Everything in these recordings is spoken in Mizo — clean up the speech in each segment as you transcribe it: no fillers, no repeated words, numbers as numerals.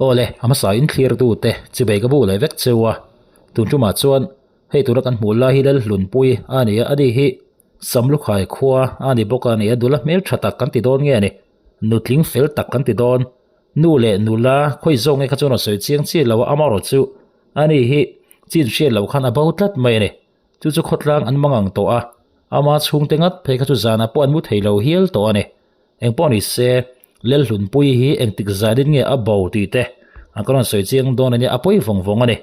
Aw le, a hmasa in thlir tu te chibei ka bu leh vek cheu a, tun tumah chuan hei tura kan hmuh lai hi Lalhlunpui a ni a, ani hi Samlukhai khua a ni bawk a ni a, nula hmel tha tak kan ti dawn nge ni, nutling fel tak kan ti dawn, nu leh nula khawi zawk nge kha chuan a sawi chiang chiah lo a, amaherawh chu ani hi chin hriat loh khan a bo tlat mai a ni. Chu chu khawtlang an mang ang tawh a, ama chhungte ngat phei kha chu zanah pawh an mu thei lo hial tawh a ni. Engpawh ni se, Lelhlunpui hi engtik zanin nge a bo tih te an ka rawn sawi chiang dawn a nia, a pawi vawng vawng a ni.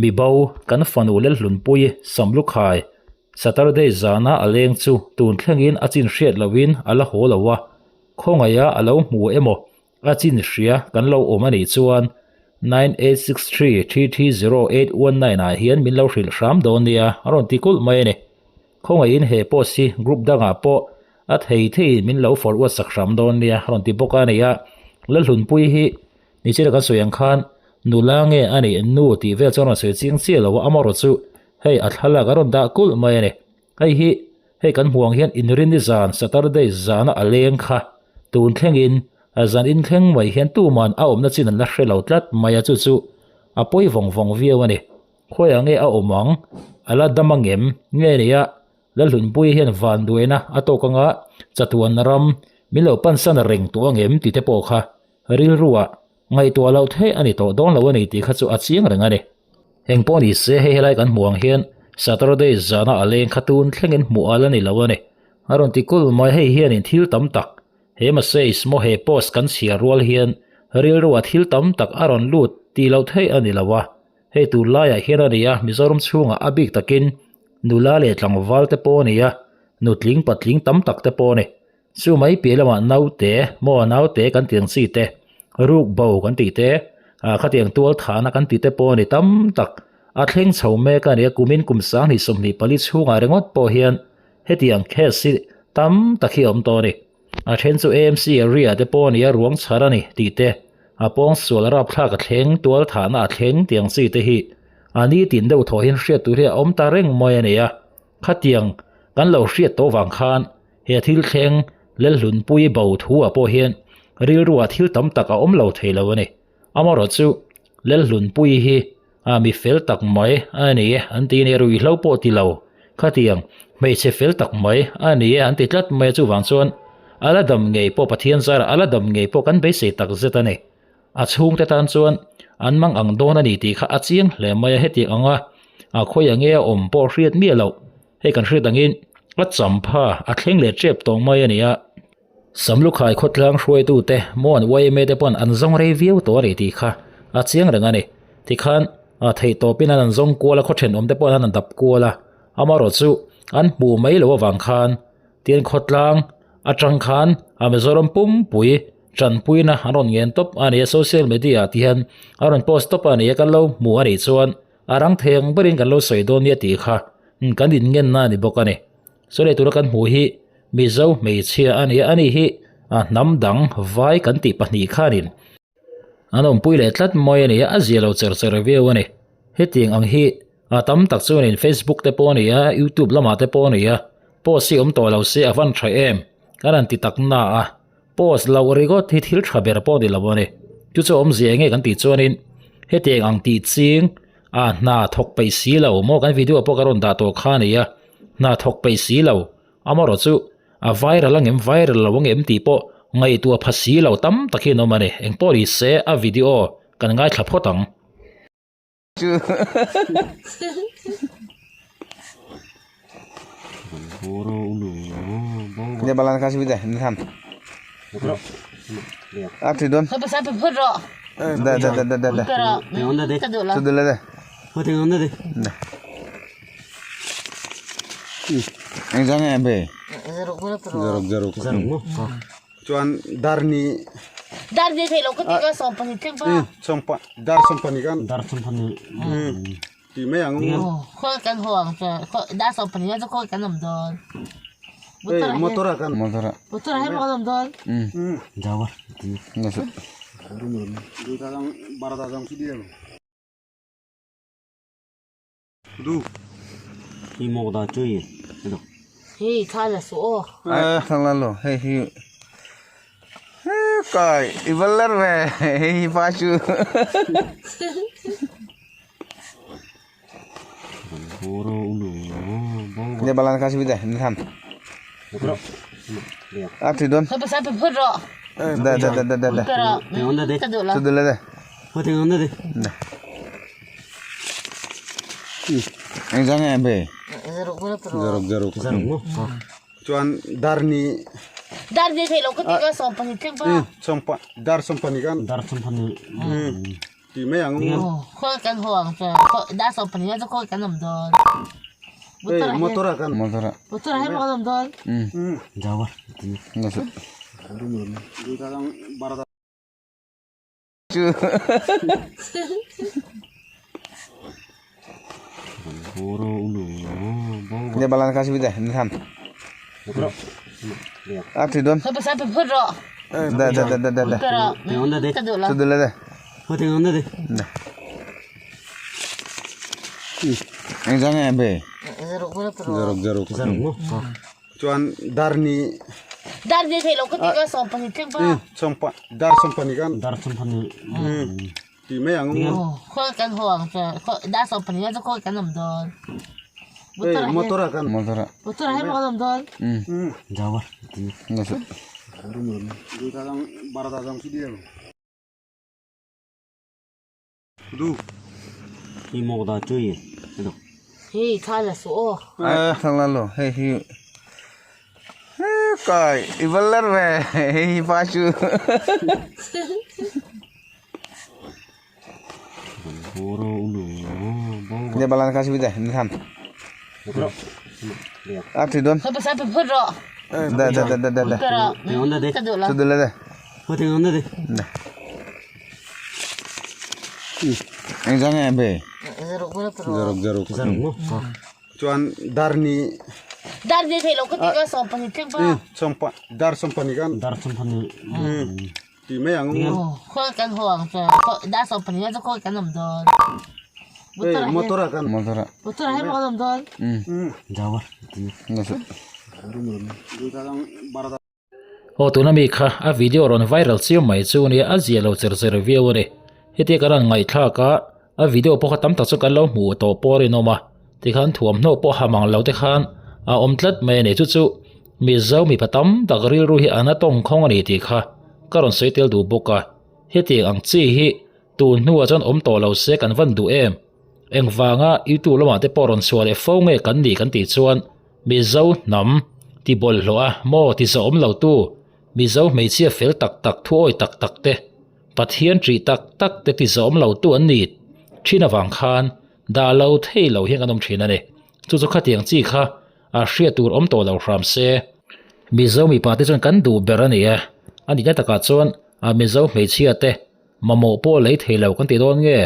Mi bo, kan fanu Lelhlunpui Samlukhai, Saturday zana a leng chu tun thlengin a chin hriat lohin a la haw lo a, khawngaiha a lo hmu emaw A chin hria kan lo awm a nih chuan 9863330819 ah hian min lo hrilh hram dawn nia a rawn ti kulh mai a ni. Khawngaihin he post hi group dangah pawh a thei theiin min lo forward sak hram dawn nia a rawn ti bawk a ni a. Lalhlunpui hi nichina kan sawi ang khan nula nge a nih nu tih vel chuan a rawn sawi chiang chiah lo a, amaherawh chu hei a thlalak a rawn dah kulh mai a ni. Hei hi hei kan hmuh ang hian Inrinni zan, Saturday, zana a leng kha tun thlengin zan inthleng mai hian tuman a awmna chin an la hre lo tlat mai a, chu chu a pawi vawng vawng viau a ni. Khawiah nge a awm ang? A la dam ang em? Nge nia Lalhlunpuii hian vanduaina a tawk anga chatuan ram min lo pansan reng tawh ang em tih te pawh kha rilruah ngaihtuah loh theih a ni tawh dawn lo a ni tih kha chu a chiang reng a ni. Eng pawh ni se hei helai kan hmuh ang hian Saturday zana a leng kha tun thlengin hmuh al a ni lo a ni. A rawn ti kul mai hei hianin thil tam tak he message maw he post kan chhiar rual hian rilruah thil tam tak a rawn lut tih loh theih a ni lo a. Hei tun laiah hian a ni a Mizoram chhungah a bik takin nula leh tlangval te pawh a ni a, nutling patling tam tak te pawh a ni. Chu mai piah lamah naute, maw naute kan tih ang chi te, ruk bo kan tih te, ah khatiang tual thahna kan tih te pawh a ni tam tak. A thleng chho mek a ni a, kumin kum 2024 chhungah ringawt pawh hian hetiang case hi tam tak hi a awm tawh a ni. A then chu AMC area te pawh a ni a, ruang chhar a ni tih te, a pawngsual rapthlak a thleng, tual thahna a thleng tih ang chi te hi a nitin deuh thawh hian hriat tur hi a awm ta reng mai a ni a. Khatiang kan lo hriat tawh vang khan He thil thleng Lelhlunpui bo thu ah pawh hian rilruah thil tam tak a awm lo thei lo a ni. Amaherawh chu Lelhlunpui hi a mi fel tak mai a ni e an ti a ni, ruihhlo pawh ti lo khatiang hmeichhe fel tak mai a ni e an ti tlat mai a, chuvang chuan a la dam ngei pawh Pathian zarah a la dam ngei pawh kan beisei tak zet a ni. A chhungte tan chuan an mang ang dawn a ni tih kha a chiang hle mai a, hetiang anga a khawiah nge a awm pawh hriat miah loh. Hei kan hriat angin a champha a thleng leh tep tawh mai a ni a. Samlukhai khawtlang hruaitute maw an yma te pawn an zawng rei viau tawh a ni tih kha a chiang reng a ni. Tikhan a theih tawpin an an zawng kual a, khaw thenawm te pawh an an dap kual a, amaherawh chu an hmuh mai loh avang khan tin khawtlang atang khan a Mizoram pumpui tanpuina an rawn ngen tawp a ni a, social media ah te hian a rawn post tawp a ni a, kan lo hmu a nih chuan A rang thei ang berin kan lo sawi dawn nia tih kha kan inngenna a ni bawk a ni. Saw leh tura kan hmuh hi Mizo hmeichhia a ni a, ani hi a hnam dang vai kan tih pahnih khanin an awmpui leh tlat mai a ni a, a zia lo cher cher viau a ni. Hetiang ang hi a tam tak chuanin Facebook te pawh a ni a, YouTube lamah te pawh a ni a, post hi awm tawh lo se a van tha em kan han ti tak na a. Post loh ringawt hi thil tha ber pawh ni lo a ni. Chu chu awmzia enge kan tih chuanin hetiang ang tih ching a hna thawk peih si lo maw kan video pawh ka rawn dah tawh kha a ni a, hna thawk peih si lo amaherawh chu a viral ang em viral lo ang em tih pawh ngaihtuah pha si lo tam tak hi an awm a ni. Engpawh ni se a video kan ngaithla phawt ang. Dia balan kasih bida, ini ham. Ah, tidon. Dah, dah, dah, dah, dah, dah. Sudah lah dah. Dah. Yang jangan be. Jaruk, jaruk. Chuan darni Darni thei lo ka ti ka sawm pahnih thleng pa. Sawm pa dar sawm pahnih kan dar sawm pahnih ti mai ang Khawi kan haw ang chuan dar sawm pahnih chu khawi kan awm dawn. Hei motor ah kan Motor ah. Motor ah hian kan awm dawn. Jawa Duita jang barata jang chu dial Du. I mo da chui do. Hei kha la su aw. Ai thang la lo hei hi. Kai, i va lar ve hei pa chu. Ne balan ka sibide ne tham. A tui don. Da da da da da da. Chu dule de. Da. Eng jang e be. Zarok zarok. Chuan dar ni Dar ni thei lo ka ti ka sawm pahnih thleng pa. Sawmpa dar sawmpahnih kan. Dar sawmpahnih. Ti mai ang. Khawi kan haw ang chuan dar sawmpahnih chu khawi kan awm dawn. Hei motor ah kan. Motor ah. Motor ah hian kan awm dawn. Jawar. Chu. Ne balan ka sibide ne tham. A tui don. Da da da da da da. Chu dule de. Da. Eng jang e be. Zarok zarok. Chuan dar ni Dar ni thei lo ka ti ka sawmpahnih thleng pa. Sawmpa dar sawmpahnih kan. Dar sawmpahnih. Ti mai ang. Khawi kan haw ang chuan dar sawmpahnih chu khawi kan awm dawn. Hei motor ah kan. Motor ah. Motor ah hian kan awm dawn. Jawar. Hei thla la suh aw. Thla la lo hei hi kai i va lar ve hei hi pa chu. Ne balan ka sibide ne tham. A tui don. Da da da da da da. Chu dule de. Da. Eng jang e be. Zarok zarok. Chuan dar ni. Dar ni thei lo ka ti ka sawmpahnih thleng pa. Sawmpa dar sawmpahnih kan. Dar sawmpahnih. Ti mai ang. Khawi kan haw ang chuan dar sawmpahnih chu khawi kan awm dawn. Hei motor ah kan. Motor ah. Motor ah hian kan awm dawn. Jawar. Aw tuna mi kha a video rawn viral chiam mai chu nia a zia lo cher cher viau a ni. Hetia kan rawn ngaihthlak a, a video pawh kha tam tak chu kan lo hmuh tawh pawh a rinawm a, tikhan thuamhnaw pawh ha mang lo te khan a awm tlat mai a ni. Chu chu Mizo mipa tam tak rilru hi an a tawngkhawng a ni tih kha ka rawn sawi tel duh bawk a. Hetiang ang chi hi tun hnuah chuan awm tawh lo se kan van duh em? Engvanga YouTube lamah te pawh rawn chhuah leh fo nge kan nih kan tih chuan Mizo hnam ti bawlhhlawh a maw ti zawhawm lo tu Mizo hmeichhia fel tak tak thuawi tak tak te Pathian ṭih tak tak te ti zawhawm lo tu an ni ṭhin avang khan dah lo thei lo hian kan awm ṭhin a ni. Chu chu khatiang chi kha a hriat tur awm tawh lo hram se. Mizo mipa te chuan kan duh ber a ni e. A nihna takah chuan a Mizo hmeichhia te mamawh pawh lei thei lo kan ti dawn nge?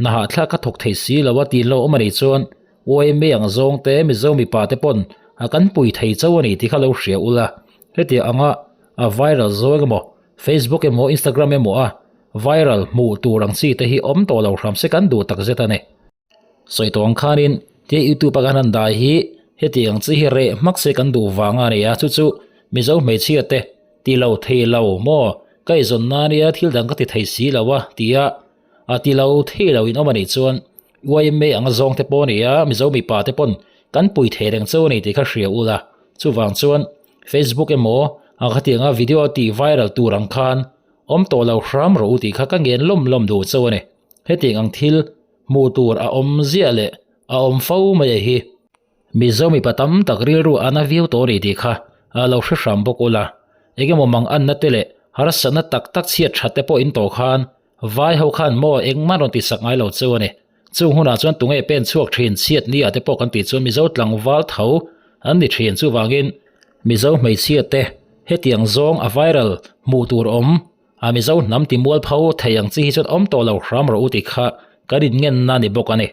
Nahahthlak ka thawk thei si lo a tih lo awm a nih chuan YMA ang zawng te Mizo mipa te pawn a kan pui thei chauh a ni tih kha lo hria ula. Hetiang anga a viral zawng emaw Facebook emaw Instagram emaw a viral hmuh tur ang chi te hi awm tawh lo hram se kan duh takzet a ni. Sawi tawh ang khanin tia YouTube a kan han dai hi hetiang chi hi reh hmak se kan duh vang a ni a, chu chu Mizo hmeichhia te ti lo thei lo maw ka eizawn na nia thil dang ka ti thei si lo a tia a ti lo thei lo in awm a nih chuan YMA anga zawng te pawh a ni a, Mizo mipa te pawn kan pui thei reng chauh a ni tih kha hria ula, chuvang chuan Facebook emaw a khatianga video a tih viral tur ang khan awm tawh lo hram rawh u tih kha ka ngen lawm lawm duh chauh a ni, hetiang ang thil Hmuh tur a awm ziah leh a awm fo mai a hi. Mizo mipa tam tak rilru a na viau tawh a ni tih kha a lo hre hram bawk ula. Engemaw mang anna te leh harsatna tak tak chhiat that te pawh in tawh khan vai ho khan maw engmah rawn ti sak ngai lo cheu a ni. Chung hunah chuan tunge pen chhuak thin chhiat ni ah te pawh kan tih chuan Mizo tlangval tho an ni thin chuvangin Mizo hmeichhia te hetiang zawng a viral hmuh tur awm A Mizo hnam ti mualpho thei ang chi hi chuan awm tawh lo hram rawh u tih kha kan inngenna ni bawk a ni.